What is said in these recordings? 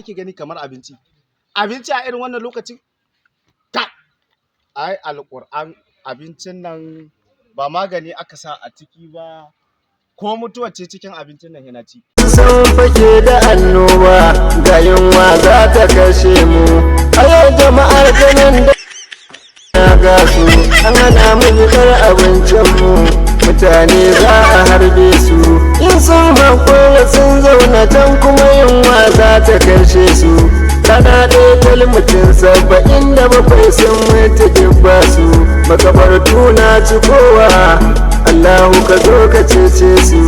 Nake gani kamar abinci. Abinci a irin wannan lokacin? Ta! Ai Alƙur'an abincin nan ba magani aka sa a ciki ba, ko mutuwa ce cikin abincin nan yana ci. Sun fake da annoba, ga yunwa za ta kashe mu. A yau jama'ar ganin da ga su an hana mu fitar abincinmu, mutane za a harbe su in sun haƙura sun zauna can, kuma yunwa za ta kashe su. Rana ɗaya tal mutum 77 sun mutu, duk su makabartu na cikowa. Allahu, ka zo ka cece su.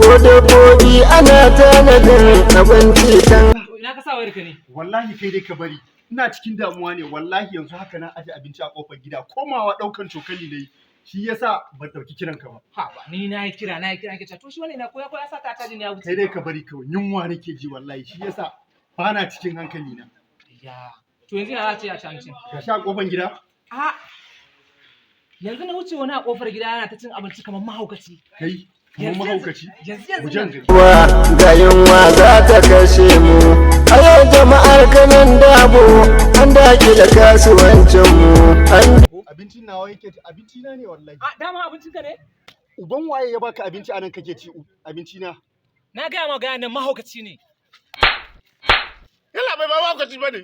Ko dabbobi ana tanadin abinci kan To, ina ka sa wayar ka ne? Wallahi kai dai ka bari, ina cikin damuwa ne wallahi. Yanzu haka na aje abinci a kofar gida, komawa daukan cokali ne, shi yasa ban dauki kiran ka ba. Ha ba, ni na yi kira, na yi kira, nake cewa to shi wannan ina ko ya sa ta caji ne ya wuce. Kai dai ka bari kawai, yunwa nake ji wallahi, shi yasa ba na cikin hankali na. Ya. To, yanzu ina za ta yi a ci abincin? Ga shi a kofar gida. A yanzu na wuce wani a kofar gida yana ta cin abinci kamar mahaukaci. Kai, kamar mahaukaci? Yanzu yanzu Mu jan nan. gari. Ga yunwa za ta kashe mu. A yau jama'ar kanan dabo an dakile kasuwancinmu an Abincin nawa yake, abinci na ne wallahi. A dama abincin ka ne? Uban waye ya baka abinci anan kake ci abinci na? Na gaya ma, gaya nan mahaukaci ne. Yalla bai, ba mahaukaci bane.